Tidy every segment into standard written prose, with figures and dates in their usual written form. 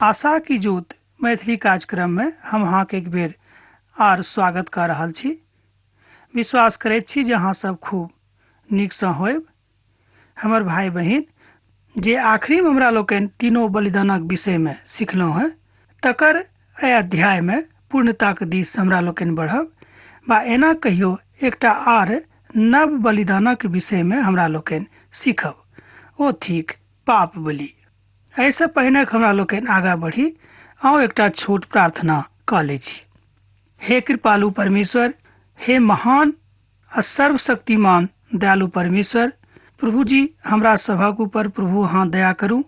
आशा की ज्योत मैथिली कार्यक्रममे हम अहाँके एक बेर आर स्वागत कऽ रहल छी। विश्वास करैत छी जे अहाँ सब खूब नीकसँ होयब। हमर भाय बहिन, जे आखिरीमे हमरा लोकनि तीनो बलिदानक विषयमे सिखलहुँ हेँ, तकर एहि अध्यायमे पूर्णताक दिस हमरा लोकनि बढ़ब, बा एना कहियो एकटा आर नव बलिदानक विषयमे हमरा लोकनि सीखब, ओ थिक पाप बलि। एहिसँ पहिने हमरा लोकनि आगाँ बढ़ी, आउ एकटा छोट प्रार्थना कऽ लै छी। हे कृपालु परमेश्वर, हे महान आ सर्वशक्तिमान दयालु परमेश्वर प्रभु जी, हमरा सभक ऊपर प्रभु अहाँ दया करू,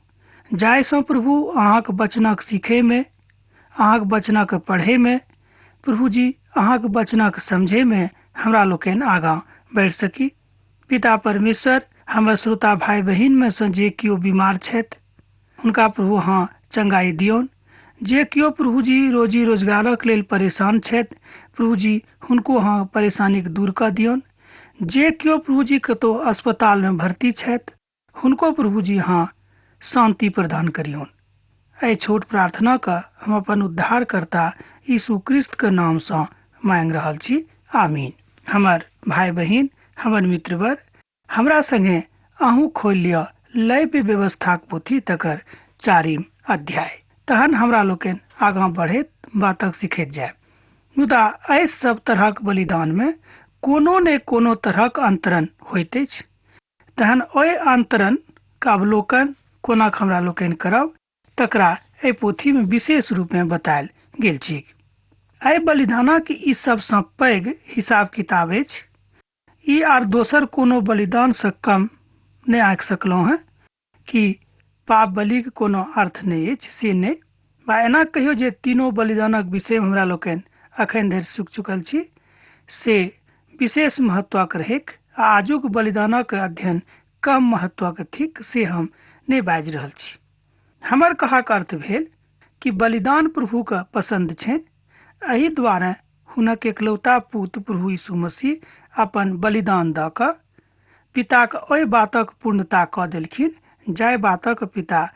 जाहिसँ प्रभु अहाँक वचनक सीखैमे, अहाँक वचनक पढ़ैमे, प्रभु जी अहाँक वचनक समझैमे हमरा लोकनि आगाँ बढ़ि सकी। पिता परमेश्वर, हमर श्रोता भाय बहिनमे सँ जे केओ बीमार छथि हुनका प्रभु अहाँ चंगाई दियौन। जे केओ प्रभु जी रोजी रोजगारक लेल परेशान छथि प्रभु जी हुनको अहाँ परेशानीके दूर कऽ दियौन। जे केओ प्रभु जी कतहु अस्पतालमे भर्ती छथि हुनको प्रभु जी अहाँ शान्ति प्रदान करियौन। एहि छोट प्रार्थनाके हम अपन उद्धारकर्ता यीशु क्रिस्तके नामसँ मांगि रहल छी, आमीन। हमर भाय बहिन, हमर मित्रवर, हमरा संगे अहूँ खोलि लिअ लैव्य व्यवस्थाक पोथी तकर चारिम अध्याय। तहन हमरा लोकनि आगाँ बढ़ैत बातक सिखैत जायब। मुदा एहि सब तरहक बलिदानमे कोनो ने कोनो तरहक अंतरण होइत अछि। तहन ओहि अंतरणके अवलोकन कोना हमरा लोकनि करब तकरा एहि पोथीमे विशेष रूपमे बतायल गेल छैक। एहि बलिदानक ई सबसँ पैघ हिसाब किताब अछि। ई आर दोसर कोनो बलिदानसँ कम नहि आँकि सकलहुँ हेँ कि पाप बलिक कोनो अर्थ नहि अछि, से नहि। बा एना कहियो जे तीनो बलिदानक विषयमे हमरा लोकनि अखन धरि सीख चुकल छी से विशेष महत्वक रहैक आ आजुक बलिदानक अध्ययन कम महत्वक थिक से हम नहि बाजि रहल छी। हमर कहक अर्थ भेल कि बलिदान प्रभुके पसन्द छनि, एहि दुआरे हुनक एकलौता पूत प्रभु यीशु मसीह अपन बलिदान दऽ कऽ पिताक ओहि बातक पूर्णता कऽ देलखिन जाहि बातक पिता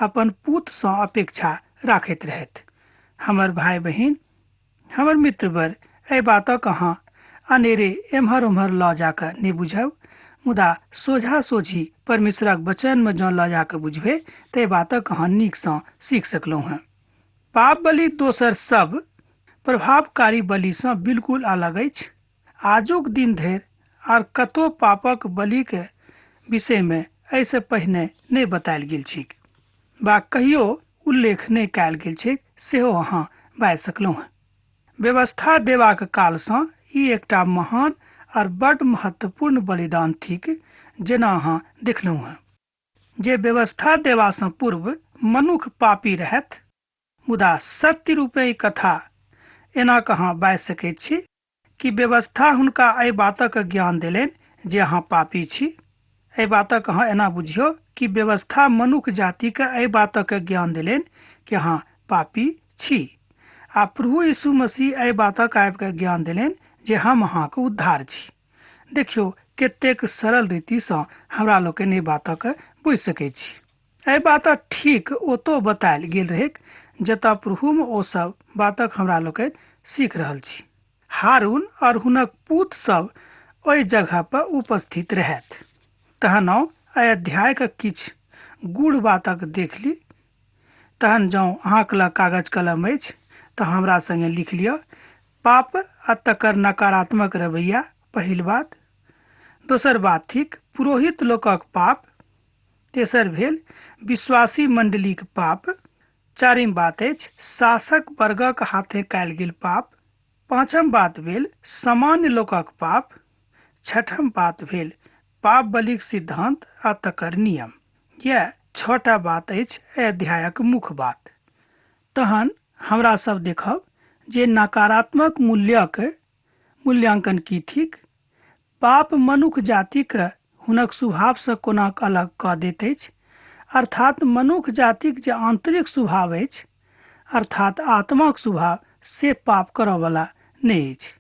अपन पूतसँ अपेक्षा राखैत रहथि। हमर भाय बहिन, हमर मित्रवर, एहि बातक अहाँ अनेरे एम्हर ओम्हर लऽ जा कऽ नहि बुझब, मुदा सोझा सोझी परमेश्वरक वचनमे जँ लऽ जा कऽ बुझबै तऽ एहि बातक अहाँ नीकसँ सीख सकलहुँ हेँ। पाप बलि दोसर सब प्रभावकारी बलिसँ बिल्कुल अलग अछि। आजुक दिन धरि आर कतहु पापक बलिक विषयमे एहिसँ पहिने नहि बतायल गेल छैक वा कहियो उल्लेख नहि कयल गेल छैक, सेहो अहाँ बाजि सकलहुँ हेँ। व्यवस्था देबाक कालसँ ई एकटा महान आर बड्ड महत्वपूर्ण बलिदान थिक, जेना अहाँ देखलहुँ हेँ। जे व्यवस्था देबासँ पूर्व मनुख पापी रहथि, मुदा सत्य रूपेँ ई कथा एना कहाँ बाजि सकैत छी कि व्यवस्था हुनका एहि बातक ज्ञान देलनि जे अहाँ पापी छी। एहि बातक अहाँ एना बुझियौ कि व्यवस्था मनुख जातिके एहि बातक ज्ञान देलनि कि अहाँ पापी छी, आ प्रभु यीशु मसीह एहि बातक आबि कऽ ज्ञान देलनि जे हम अहाँक उद्धार छी। देखियौ कतेक सरल रीतिसँ हमरा लोकनि एहि बातक बुझि सकैत छी। एहि बातक ठीक ओतौ बतायल गेल रहैक जतऽ प्रभुमे ओ सब बातक हमरा लोकनि सीख रहल छी। हारून और हुनक पूत सब ओहि जगह पर उपस्थित रहथि। तहन आउ एहि अध्यायक किछु गूढ़ बातक देख ली। तहन जँ अहाँक लग कागज कलम अछि तऽ हमरा संगे लिख लिअ। पाप आ तकर नकारात्मक रवैया पहिल बात। दोसर बात थिक पुरोहित लोकक पाप। तेसर भेल विश्वासी मण्डलीक पाप। चारिम बात अछि शासक वर्गक हाथे कयल गेल पाप। पाँचम बात भेल सामान्य लोकक पाप। छठम बात भेल पाप बलिक सिद्धांत आ तकर नियम। यैह छटा बात अछि एहि अध्यायक मुख्य बात। तहन हमरा सब देखब जे नकारात्मक मूल्यक मूल्यांकन की थिक। पाप मनुख जातिक हुनक स्वभावसँ कोना अलग कऽ दैत अछि, अर्थात मनुख जातिक जे आन्तरिक स्वभाव अछि, अर्थात आत्माक स्वभाव, से पाप करऽवला नहि अछि।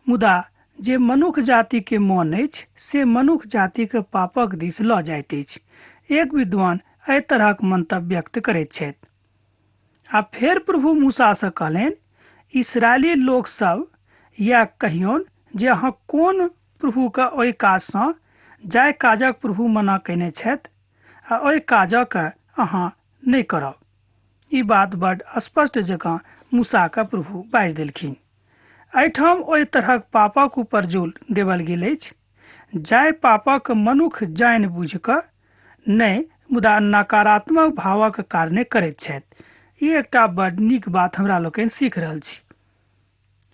मुदा जे मनुख जातिके मन अछि से मनुख जातिके पापक दिस लऽ जाइत अछि। एक विद्वान एहि तरहक मंतव्य व्यक्त करैत छथि। आ फेर प्रभु मूसासँ कहलनि, इसराइली लोक सब यह कहियौन जे अहाँ कोन प्रभुके ओहि काजसँ जाहि काजक प्रभु मना कयने छथि आ ओहि काजक अहाँ नहि करब। ई बात बड स्पष्ट जकाँ मूसाके प्रभु बाजि देलखिन। एहिठाम ओहि तरहक पापक ऊपर जोर देवल गेल अछि जाहि पापक मनुख जानि बुझि कऽ नहि मुदा नकारात्मक भावक कारणे करैत छथि। ई एकटा बड नीक बात हमरा लोकनि सीख रहल छी।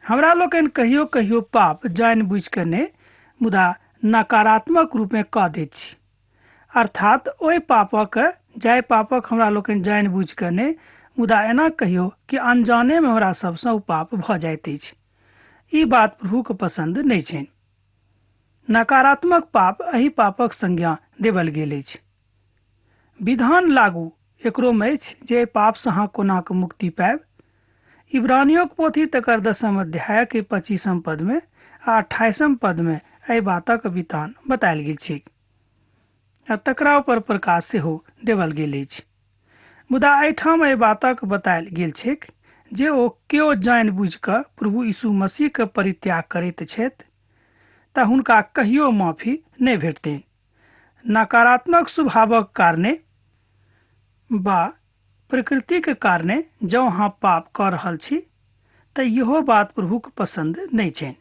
हमरा लोकनि कहियो कहियो पाप जानि बुझि कऽ नहि मुदा नकारात्मक रूपे कऽ दैत छी। अर्थात ओहि पापक जाहि पापक हमरा लोकनि जानि बुझि कऽ नहि मुदा एना कहियो कि अनजानेमे हमरा सबसँ ओ पाप भऽ जाइत अछि। ई बात प्रभुके पसन्द नहि छनि। नकारात्मक पाप एहि पापक संज्ञा देवल गेल अछि। विधान लागू एकरोमे अछि जे एहि पापसँ अहाँ कोना कऽ मुक्ति पायब। इब्रानियोक पोथी तकर 10 अध्यायके 25 पदमे आ 28 पदमे एहि बातक विधान बतायल गेल छै आ तकरा ऊपर प्रकाश सेहो देवल गेल अछि। मुदा एहिठाम एहि बातक बतायल गेल छैक जे ओ केओ जानि बुझि कऽ प्रभु यीशु मसीहके परित्याग करैत छथि तऽ हुनका कहियो माफी नहि भेटतनि। नकारात्मक स्वभावक कारणे बा प्रकृतिके कारणे जँ अहाँ पाप कऽ रहल छी तऽ इहो बात प्रभुके पसन्द नहि छनि।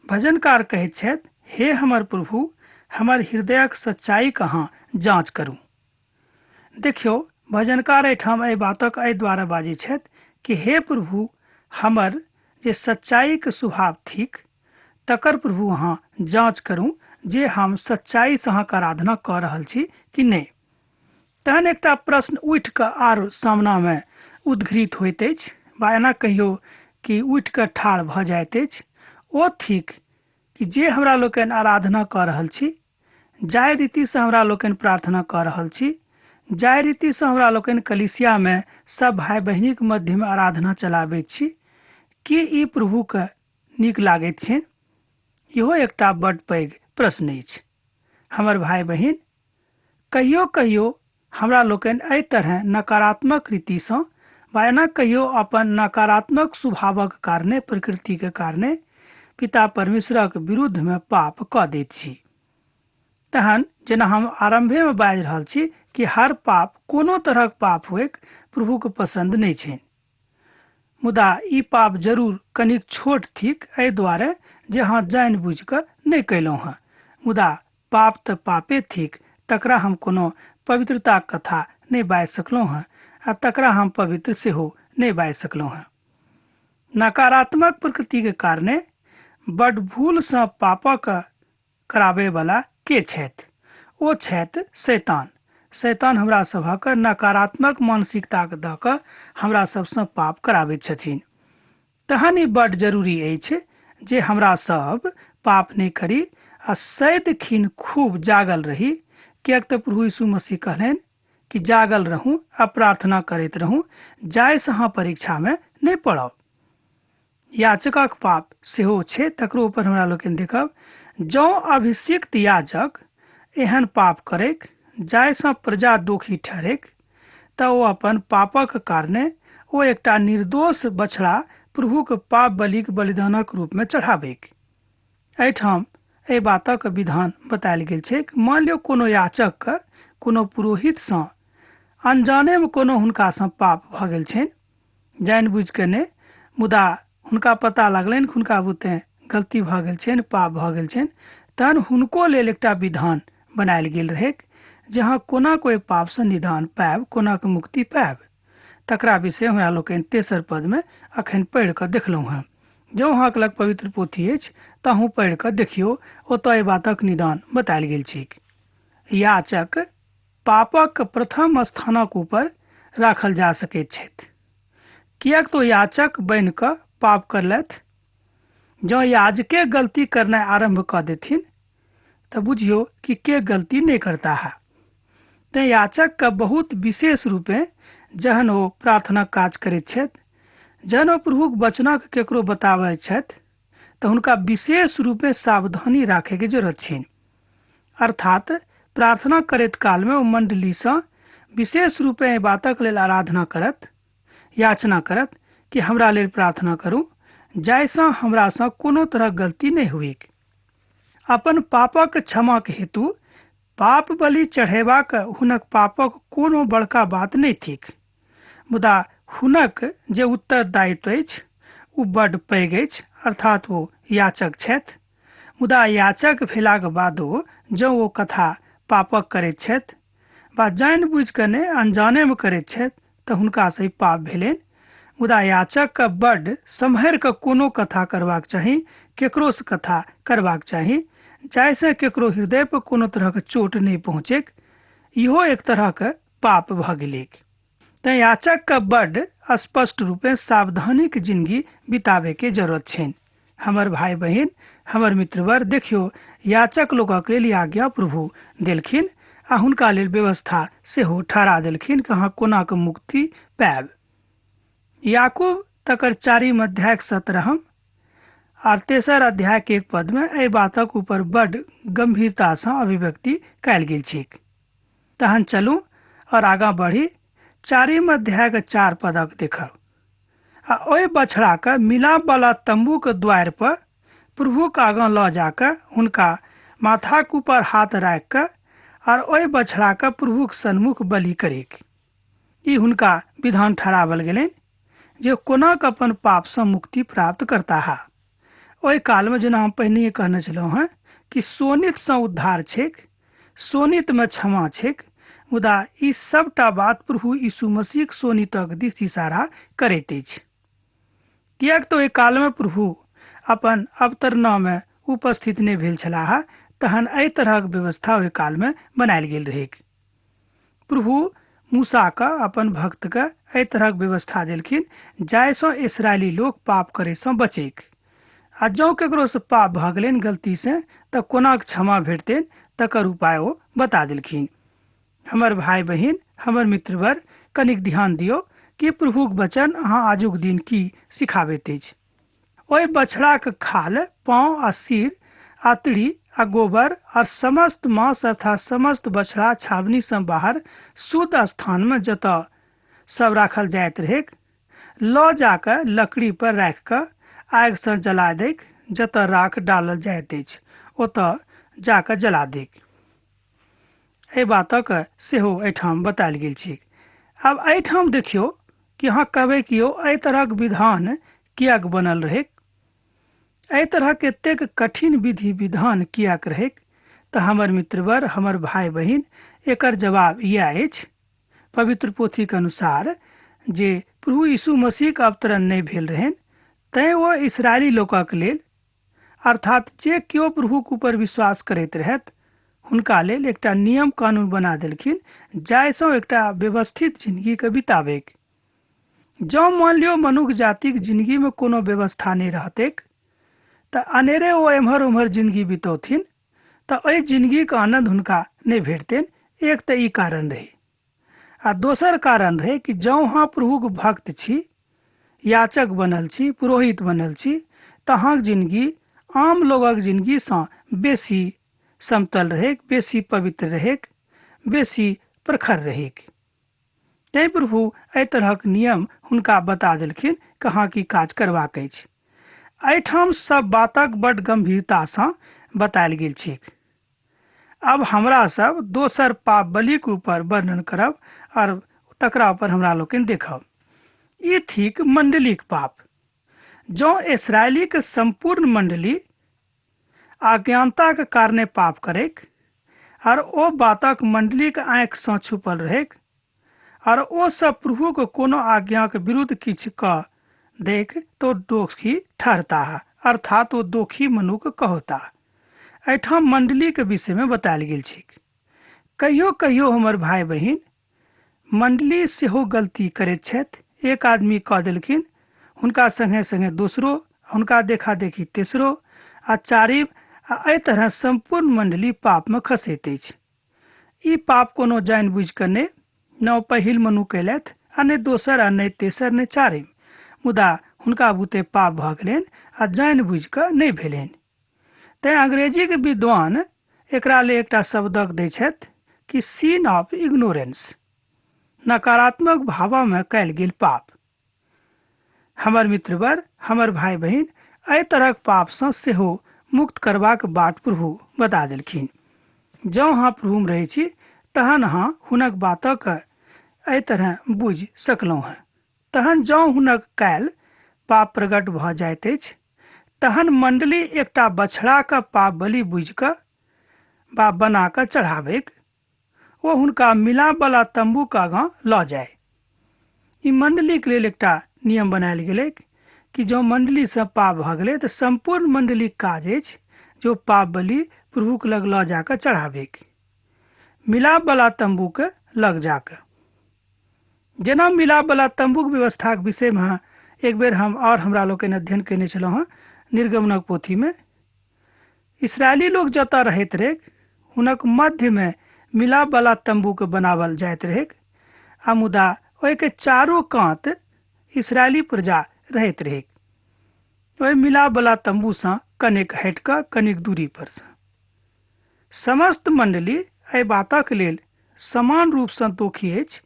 भजनकार कहैत छथि, हे हमर प्रभु, हमर हृदयक सच्चाइके अहाँ जाँच करू। देखियौ, भजनकार एहिठाम एहि बातक एहि द्वारा बाजै छथि कि हे प्रभु, हमर जे सच्चाइके स्वभाव थिक तकर प्रभु अहाँ जाँच करू जे हम सच्चाइसँ अहाँके आराधना कऽ रहल छी कि नहि। तहन एकटा प्रश्न उठि कऽ आर सामनामे उद्घृत होइत अछि बा एना कहियौ कि उठि कऽ ठाढ़ भऽ जाइत अछि। ओ थिक कि जे हमरा लोकनि आराधना कऽ रहल छी, जाहि रीतिसँ हमरा लोकनि प्रार्थना कऽ रहल छी, जाहि रीतिसँ हमरा लोकनि कलीसियामे सब भाय बहिनीक मध्यमे आराधना चलाबैत छी, की ई प्रभुके नीक लागैत छनि? इहो एकटा बड पैघ प्रश्न अछि। हमर भाय बहिन, कहियो कहियो हमरा लोकनि एहि तरहे नकारात्मक रीतिसँ वा एना कहियो अपन नकारात्मक स्वभावक कारणे, प्रकृतिके कारणे पिता परमेश्वरक विरुद्धमे पाप कऽ दैत छी। तहन जेना हम आरम्भेमे बाजि रहल छी कि हर पाप, कोनो तरहक पाप होइक, प्रभुके पसन्द नहि छनि। मुदा ई पाप जरूर कनिक छोट थिक एहि दुआरे जे अहाँ जानि बुझि कऽ नहि कयलहुँ हँ। मुदा पाप तऽ पापे थिक, तकरा हम कोनो पवित्रताक कथा नहि बाजि सकलहुँ हँ आ तकरा हम पवित्र सेहो नहि बाजि सकलहुँ हँ। नकारात्मक प्रकृतिके कारणे बड भूलसँ पापक कराबैवला के छथि? ओ छथि शैतान। शैतान हमरा सभक नकारात्मक मानसिकताके दऽ कऽ हमरा सबसँ पाप कराबैत छथिन। तहन ई बड जरूरी अछि जे हमरा सब पाप नहि करी आ सदिखिन खूब जागल रही, किएक तऽ प्रभु यीशु मसीह कहलनि कि जागल रहू आ प्रार्थना करैत रहू जाहिसँ अहाँ परीक्षामे नहि पड़ब। याचकक पाप सेहो छै, तकरो ऊपर हमरा लोकनि देखब। जँ अभिषिक्त याजक एहन पाप करैक जाहिसँ प्रजा दोखी ठहरैक तऽ ओ अपन पापक कारणे ओ एकटा निर्दोष बछड़ा प्रभुके पाप बलिक बलिदानक रूपमे चढ़ाबैक। एहिठाम एहि बातक विधान बतायल गेल छैक। मान लियौ कोनो याचकके कोनो पुरोहितसँ अनजानेमे कोनो हुनकासँ पाप भऽ गेल छनि, जानि बुझि कऽ नहि, मुदा हुनका पता लगलनि कि हुनका बुते गलती भऽ गेल छनि, पाप भऽ गेल छनि, तहन हुनको लेल एकटा विधान बनायल गेल रहैक जे अहाँ कोना कोइ पापसँ निदान पायब, कोना कऽ मुक्ति पायब। तकरा विषय हमरा लोकनि 3 पदमे अखन पढ़ि कऽ देखलहुँ हँ। जँ अहाँके लग पवित्र पोथी अछि तऽ अहूँ पढ़ि कऽ देखियौ, ओतऽ एहि बातक निदान बतायल गेल छैक। याचक पापक प्रथम स्थानक ऊपर राखल जा सकैत छथि, किएक तऽ याचक बनि कऽ पाप करलथि। जँ याजके गलती करनाइ आरम्भ कऽ देथिन तऽ बुझियौ कि के गलती नहि करता है। तेँ याचकके बहुत विशेष रूपे जहन ओ प्रार्थनाक काज करैत छथि, जहन ओ प्रभुक वचनक केकरो बताबै छथि तऽ हुनका विशेष रूपे सावधानी राखैके जरूरत छनि। अर्थात प्रार्थना करैत कालमे ओ मण्डलीसँ विशेष रूपे एहि बातक लेल आराधना करत याचना करत कि हमरा लेल प्रार्थना करू जाहिसँ हमरासँ कोनो तरहक गलती नहि हुएक। अपन पापक क्षमाक हेतु पाप बलि चढ़ेबाक हुनक पापक कोनो बड़का बात नहि थिक, मुदा हुनक जे उत्तरदायित्व अछि ओ बड्ड पैघ अछि, अर्थात ओ याचक छथि। मुदा याचक भेलाक बादो जँ ओ कथा पापक करैत छथि वा जानि बुझि कऽ नहि अनजानेमे करैत छथि तऽ हुनकासँ ई पाप भेलनि। मुदा याचकके बड्ड सम्हरि कऽ कोनो कथा करबाक चाही, केकरोसँ कथा करबाक चाही, जाहिसँ केकरो हृदय पर कोनो तरहक चोट नहि पहुँचैक। इहो एक तरहक पाप भऽ गेलैक। तैँ याचकके बड्ड स्पष्ट रूपे सावधानीक जिंदगी बिताबैके जरूरत छनि। हमर भाय बहिन, हमर मित्रवर, देखियौ याचक लोकक लेल आज्ञा प्रभु देलखिन आ हुनका लेल व्यवस्था सेहो ठहरा देलखिन कि अहाँ कोना कऽ मुक्ति पायब। याकूब तकर 4 अध्यायक 17 आर 3 अध्याय के 1 पद में एहि बातक ऊपर बड्ड गंभीरतासँ अभिव्यक्ति कयल गेल छैक। तहन चलू और आगाँ बढ़ी 4 अध्याय के 4 पदक देखब। आ ओहि बछड़ाके मिलापवला तम्बूके द्वारि पर प्रभुके आगाँ लऽ जाकऽ हुनका माथाक ऊपर हाथ राखि कऽ आर ओहि बछड़ाके प्रभुक सन्मुख बलि करेक। ई हुनका विधान ठहरावल गेलनि जे कोना कऽ अपन पापसँ मुक्ति प्राप्त करताह। ओहि कालमे जेना हम पहिनहिए कहने छलहुँ हेँ कि शोणितसँ उद्धार छैक, शोणितमे क्षमा छैक, मुदा ई सबटा बात प्रभु यीशु मसीहक शोणितक दिस इशारा करैत अछि। किएक तऽ ओहि कालमे प्रभु अपन अवतरणामे उपस्थित नहि भेल छलाह, तहन एहि तरहक व्यवस्था ओहि कालमे बनायल गेल रहैक। प्रभु मूसाके अपन भक्तके एहि तरहक व्यवस्था देलखिन जाहिसँ इसराइली लोक पाप करैसँ बचैक। आ जँ केकरोसँ पाप भऽ गेलनि गलतीसँ तऽ कोना क्षमा भेटतनि तकर उपाय ओ बता देलखिन। हमर भाय बहिन, हमर मित्रवर, कनिक ध्यान दियौ कि प्रभुक वचन अहाँ आजुक दिन की सिखाबैत अछि। ओहि बछड़ाक खाल, पाँव आ सिर, आतड़ी आ गोबर और समस्त मांस अर्थात समस्त बछड़ा छावनी से बाहर शुद्ध स्थान में जतऽ सब राखल जाइत रहैक लऽ जाकऽ लकड़ी पर राखि कऽ आगि सँ जला दैक। जतऽ राख डालल जाइत अछि ओतऽ जाकऽ जला दैक। एहि बातक सेहो एहिठाम बतायल गेल छैक। आब एहिठाम देखियौ कि अहाँ कहबै कि यौ एहि तरहक विधान किएक बनल रहैक, एहि तरहक एतेक कठिन विधि विधान किएक रहैक। तऽ हमर मित्रवर, हमर भाय बहिन, एकर जवाब इएह अछि पवित्र पोथीके अनुसार जे प्रभु यीशु मसीहके अवतरण नहि भेल रहनि तैँ ओ इसराइली लोकक लेल अर्थात जे केओ प्रभुक ऊपर विश्वास करैत रहथि हुनका लेल एकटा नियम कानून बना देलखिन जाहिसँ एकटा व्यवस्थित जिंदगीके बिताबैक। जँ मान लियौ मनुख जातिक जिंदगीमे कोनो व्यवस्था नहि रहतैक तऽ अनेरे ओ एम्हर ओम्हर जिंदगी बितौथिन तऽ एहि जिंदगीके आनन्द हुनका नहि भेटतनि। एक तऽ ई कारण रहै आ दोसर कारण रहै कि जँ अहाँ प्रभुक भक्त छी, याचक बनल छी, पुरोहित बनल छी तऽ अहाँक जिंदगी आम लोगक जिंदगीसँ बेसी समतल रहैक, बेसी पवित्र रहैक, बेसी प्रखर रहैक। तैँ प्रभु एहि तरहक नियम हुनका बता देलखिन कि अहाँ की काज करबाक अछि। एहिठाम सब बातक बड्ड गंभीरतासँ बतायल गेल छैक। अब हमरा सब दोसर पाप बलिक ऊपर वर्णन करब और तकरा ऊपर हमरा लोकनि देखब। ई थिक मंडलीक पाप। जँ इसराइलीक संपूर्ण मंडली अज्ञानताक कारणे पाप करैक और ओ बातक मंडलीक आँखिसँ छुपल रहैक और ओ सब प्रभुक कोनो आज्ञाक विरुद्ध किछु कऽ दैक तो दोषी ठहरताह, अर्थात ओ दोषी मनुख कहता। एहिठाम मंडलीके विषयमे बतायल गेल छैक। कहियो कहियो हमर भाय बहिन मंडली सेहो गलती करैत छथि। एक आदमी कऽ देलखिन, हुनका संगे संगे दोसरो, हुनका देखा देखी तेसरो आ चारिम, आ एहि तरह संपूर्ण मंडली पापमे खसैत अछि। ई पाप कोनो जानि बुझि कऽ नहि, न ओ पहिल मनु कयलथि आ नहि दोसर आ नहि तेसर नहि चारिम, मुदा हुनका बुते पाप भऽ गेलनि आ जानि बुझि कऽ नहि भेलनि। तैँ अंग्रेजीके विद्वान एकरा लेल एकटा शब्दक दै छथि कि सीन ऑफ इग्नोरेंस, नकारात्मक भावमे कयल गेल पाप। हमर मित्रवर, हमर भाई बहिन, एहि तरहक पापसँ सेहो मुक्त करबाक बाट प्रभु बता देलखिन। जँ अहाँ प्रभुमे रहै छी तहन अहाँ हुनक बातक एहि तरह बुझि सकलहुँ हेँ। तहन जँ हुनक कयल पाप प्रकट भऽ जाइत अछि तहन मण्डली एकटा बछड़ाके पाप बलि बुझि कऽ बा बना कऽ चढ़ाबैक, ओ हुनका मिलापवला तम्बूके आगाँ लऽ जाय। ई मण्डलीके लेल एकटा नियम बनायल गेलैक कि जँ मण्डलीसँ पाप भऽ गेलै तऽ सम्पूर्ण मण्डलीक काज अछि जे ओ पाप बलि प्रभुके लग लऽ जाकऽ चढ़ाबैक, मिलापवला तम्बूके लग जाकऽ। जेना मिलापवला तम्बूक व्यवस्थाक विषयमे एक बेर हम आओर हमरा लोकनि अध्ययन कयने छलहुँ हँ निर्गमनक पोथीमे। इसराइली लोक जतऽ रहैत रहैक हुनक मध्यमे मिलापवला तम्बूके बनावल जाइत रहैक, आ मुदा ओहिके चारू कात इसराइली प्रजा रहैत रहैक। ओहि मिलापवला तम्बूसँ कनेक हटि कऽ, कनेक दूरी परसँ। समस्त मण्डली एहि बातक लेल समान रूपसँ दोखी अछि।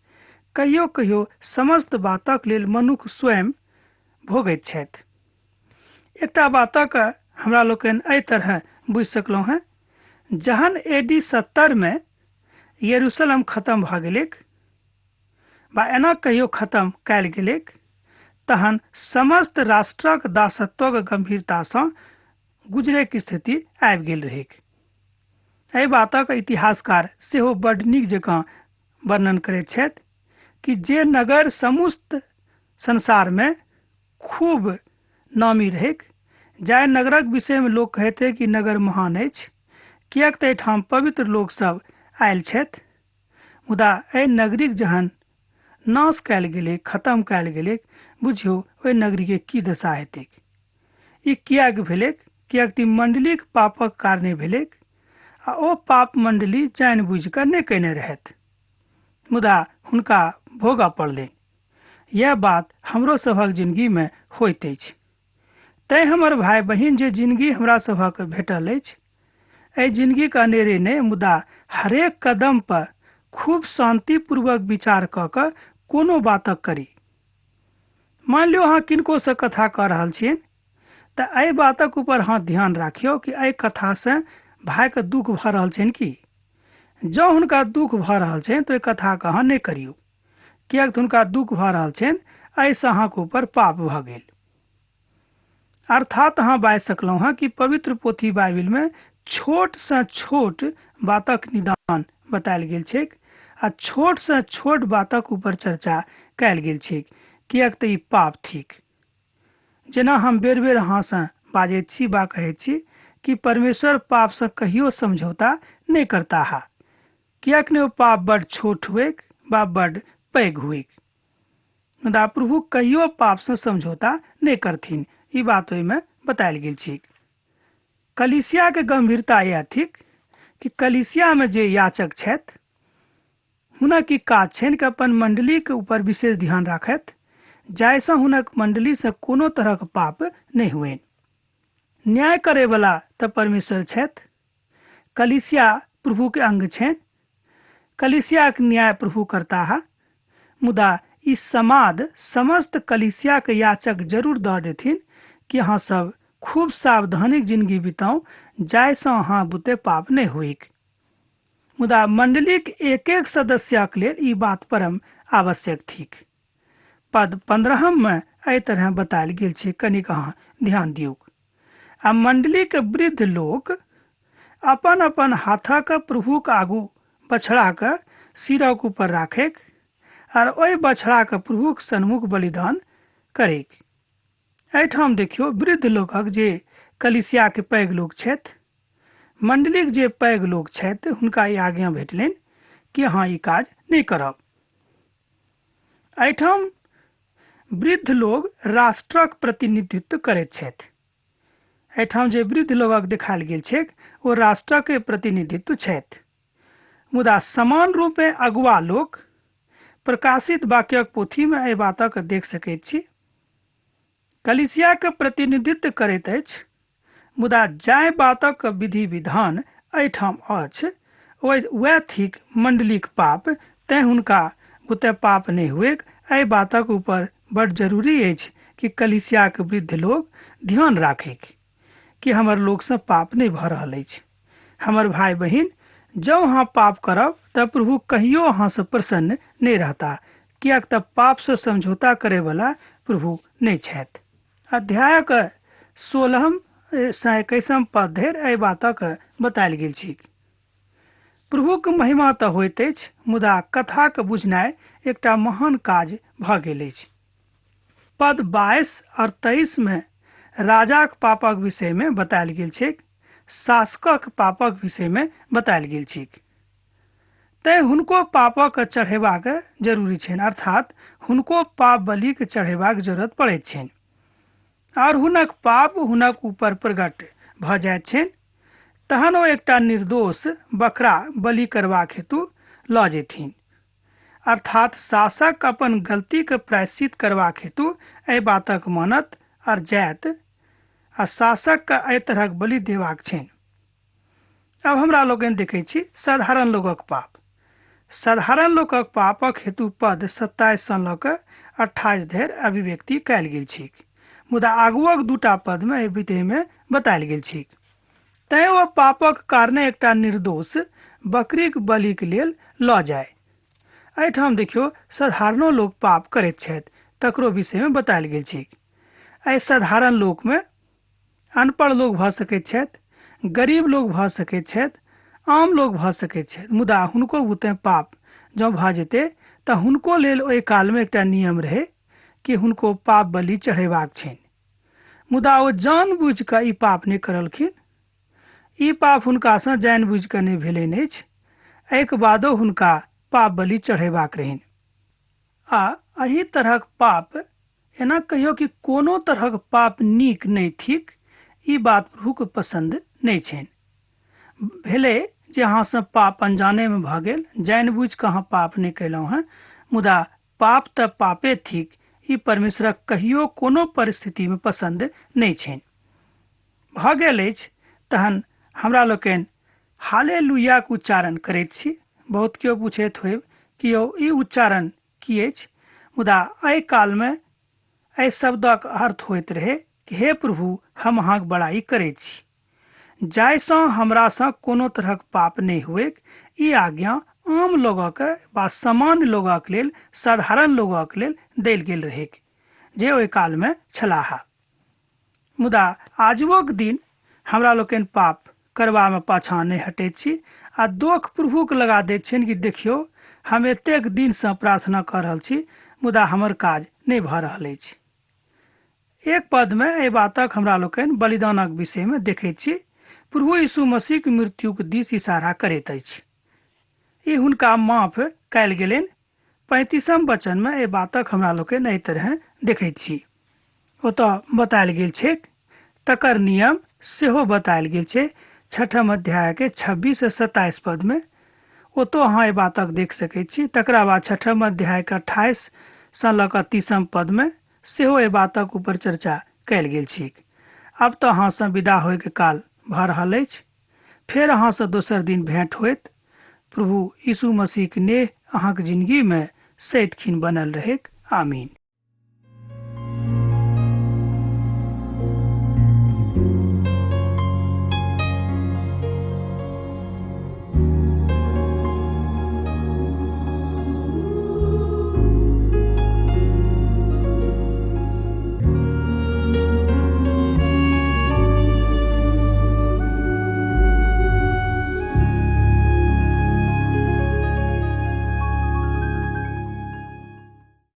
कहियो कहियो समस्त बातक लेल मनुख स्वयं भोगैत छथि। एकटा बातक हमरा लोकनि एहि तरह बुझि सकलहुँ हेँ, जहन AD 70 मे यरूशलेम खतम भऽ गेलैक बा एना कहियो खतम कयल गेलैक, तहन समस्त राष्ट्रक दासत्वक गंभीरतासँ गुजरैक स्थिति आबि गेल रहैक। एहि बातक इतिहासकार सेहो बड्ड नीक जकाँ वर्णन करैत छथि कि जे नगर समस्त संसारमे खूब नामी रहैक, जाहि नगरक विषयमे लोक कहैत रहै कि नगर महान अछि, किएक तऽ एहिठाम पवित्र लोकसभ आयल छथि, मुदा एहि नगरीक जहन नाश कयल गेलै, खतम कयल गेलै, बुझियौ ओहि नगरीके की दशा हेतैक। ई किएक भेलैक? किएक तऽ ई मण्डलीक पापक कारणे भेलैक, आ ओ पाप मण्डली जानि बुझि कऽ नहि कयने रहथि, मुदा हुनका भोगऽ पड़लनि। यैह बात हमरो सभक जिनगीमे होइत अछि। तैं हमर भाय बहिन, जे जिनगी हमरा सभक भेटल अछि, एहि जिनगीके अनेरे नहि, मुदा हरेक कदम पर खूब शान्तिपूर्वक विचार कऽ कऽ कोनो बातक करी। मान लियौ अहाँ किनकोसँ कथा कऽ रहल छियनि तऽ एहि बातक ऊपर अहाँ ध्यान राखियौ कि एहि कथासँ भायके दुःख भऽ रहल छनि की। जँ हुनका दुःख भऽ रहल छनि तऽ ओहि कथाके अहाँ नहि करियौ, किएक तऽ हुनका दुःख भऽ रहल छनि, एहिसँ अहाँके ऊपर पाप भऽ गेल। अर्थात अहाँ बाजि सकलहुँ हँ कि पवित्र पोथी बाइबिलमे छोटसँ छोट बातक निदान बतायल गेल छैक आ छोटसँ छोट बातक ऊपर चर्चा कयल गेल छैक, किएक तऽ ई पाप थिक। जेना हम बेर बेर अहाँसँ बाजैत छी बा कहैत छी कि परमेश्वर पापसँ कहियो समझौता नहि करताह, किएक नहि ओ पाप बड्ड छोट हुएक बा बड्ड पैघ हुएक, मुदा प्रभु कहियो पापसँ समझौता नहि करथिन, ई बात ओहिमे बतायल गेल छैक। कलीसियाके गंभीरता यैह थिक कि कलीसियामे जे याचक छथि हुनक ई काज छनि कि अपन मण्डलीके ऊपर विशेष ध्यान राखथि, जाहिसँ हुनक मण्डलीसँ कोनो तरहक पाप नहि हुअनि। न्याय करैवला तऽ परमेश्वर छथि, कलीसिया प्रभुके अंग छनि, कलीसियाक न्याय प्रभु करताह, मुदा ई समाद समस्त कलीसियाके याचक जरूर दऽ देथिन कि अहाँ सब खूब सावधानीक जिनगी बिताउ, जाहिसँ अहाँ बुते पाप नहि होइक। मुदा मण्डलीक एक एक सदस्यक लेल ई बात परम आवश्यक थिक। पद 15 मे एहि तरह बतायल गेल छै, कनिक अहाँ ध्यान दियौक। आ मण्डलीक वृद्ध लोक अपन अपन हाथक प्रभुक आगू बछड़ाक सिरक ऊपर राखैक आर ओहि बछड़ाक प्रभुक सन्मुख बलिदान करैक। एहिठाम देखियौ वृद्ध लोकक जे कलीसियाके पैघ लोक छथि, मण्डलीक जे पैघ लोक छथि, हुनका ई आज्ञा भेटलनि कि अहाँ ई काज नहि करब। एहिठाम वृद्ध लोग राष्ट्रक प्रतिनिधित्व करैत छथि। एहिठाम जे वृद्ध लोगक देखायल गेल छैक ओ राष्ट्रक प्रतिनिधित्व छथि, मुदा समान रूपे अगुआ लोक प्रकाशित वाक्यक पोथीमे एहि बातक देख सकैत छी। कलीसियाके प्रतिनिधित्व करैत अछि, मुदा जाहि बातक विधि विधान एहिठाम अछि वएह थिक मण्डलीक पाप, तैं हुनका बुते पाप नहि हुएक, एहि बातक ऊपर बड जरूरी अछि कि कलीसियाक वृद्ध लोग ध्यान राखैक कि हमर लोकसँ पाप नहि भऽ रहल अछि। हमर भाय बहिन, जँ अहाँ पाप करब तऽ प्रभु कहियो अहाँसँ प्रसन्न नहि रहता, किएक तऽ पापसँ समझौता करयवला प्रभु नहि छथि। अध्यायक 16 सँ 21 पद धरि एहि बातक बतायल गेल छै। प्रभुक महिमा तऽ होइत अछि, मुदा कथाक बुझनाइ एकटा महान काज भऽ गेल अछि। पद 22 आओर 23 मे राजाक पापक विषयमे बतायल गेल छैक, शासकक पापक विषयमे बतायल गेल छैक। तैँ हुनको पापक चढ़ेबाक जरूरी छनि, अर्थात हुनको पाप बलिक चढ़ेबाक जरूरत पड़ैत छनि आओर हुनक पाप हुनक ऊपर प्रकट भऽ जाइत छनि। तहन ओ एकटा निर्दोष बकरा बलि करबाक हेतु लऽ जेथिन। अर्थात शासक अपन गलतीके प्रायश्चित करबाक हेतु एहि बातक मानत आओर जायत आ शासकके एहि तरहक बलि देबाक छनि। आब हमरा लोकनि देखै छी साधारण लोकक पाप। साधारण लोकक पापक हेतु पद 27 सँ लऽ कऽ 28 धरि अभिव्यक्ति कयल गेल छैक, मुदा आगुअक दूटा पदमे एहि विषयमे बतायल गेल छैक। तैँ ओ पापक कारणे एकटा निर्दोष बकरीक बलिक लेल लऽ जाय। एहिठाम देखियौ साधारणो लोक पाप करैत छथि, तकरो विषयमे बतायल गेल छैक। एहि साधारण लोकमे अनपढ़ लोक भऽ सकैत छथि, गरीब लोक भऽ सकैत छथि, आम लोक भऽ सकैत छथि, मुदा हुनको बुते पाप जँ भऽ जेतै तऽ हुनको लेल ओहि कालमे एकटा नियम रहै कि हुनको पाप बलि चढ़ेबाक छनि। मुदा ओ जान बुझि कऽ ई पाप नहि करलखिन। ई पाप हुनकासँ जानि बुझि कऽ नहि भेलनि अछि। एहिके बादो हुनका पाप बलि चढ़ेबाक रहनि। आ एहि तरहक पाप, एना कहियो कि कोनो तरहक पाप नीक नहि थिक, ई बात प्रभुके पसन्द नहि छनि। भेलै जे अहाँसँ पाप अनजानेमे भऽ गेल, जानि बुझि कऽ अहाँ पाप नहि कयलहुँ हेँ, मुदा पाप तऽ पापे थिक, ई परमेश्वरक कहियो कोनो परिस्थितिमे पसन्द नहि छनि। भऽ गेल अछि तहन हमरा लोकनि हालेलुयाक उच्चारण करैत छी। बहुत केओ पूछैत होयब कि यौ ई उच्चारण की अछि, मुदा एहि कालमे एहि शब्दक अर्थ होइत रहै कि हे प्रभु, हम अहाँक बड़ाई करैत छी, जाहिसँ हमरासँ कोनो तरहक पाप नहि हुएक। ई आज्ञा आम लोगक वा सामान्य लोगक लेल, साधारण लोगक लेल देल गेल रहैक जे ओहि कालमे छलाह। मुदा आजुओक दिन हमरा लोकनि पाप करबामे पाछाँ नहि हटैत छी आ दोख प्रभुके लगा दैत छियनि कि देखियौ हम एतेक दिनसँ प्रार्थना कऽ रहल छी, मुदा हमर काज नहि भऽ रहल अछि। एक पदमे एहि बातक हमरा लोकनि बलिदानक विषयमे देखैत छी। प्रभु यीशु मसीहक मृत्युक दिस इशारा करैत अछि। ई हुनका माफ कयल गेलनि। 35 वचनमे एहि बातक हमरा लोकनि एहि तरहे देखैत छी। ओतऽ बतायल गेल छैक, तकर नियम सेहो बतायल गेल छै। 6 अध्यायके 26 से 27 पदमे ओतौ अहाँ एहि बातक देख सकैत छी। तकरा बाद 6 अध्यायके 28 सँ लऽ कऽ 30 पदमे सेहो एहि बातक ऊपर चर्चा कयल गेल छैक। आब तऽ अहाँसँ विदा होइके काल भऽ रहल अछि। फेर अहाँसँ दोसर दिन भेंट होयत। प्रभु यीशु मसीहक नेह अहाँक जिंदगीमे सदिखिन बनल रहैक। आमीन।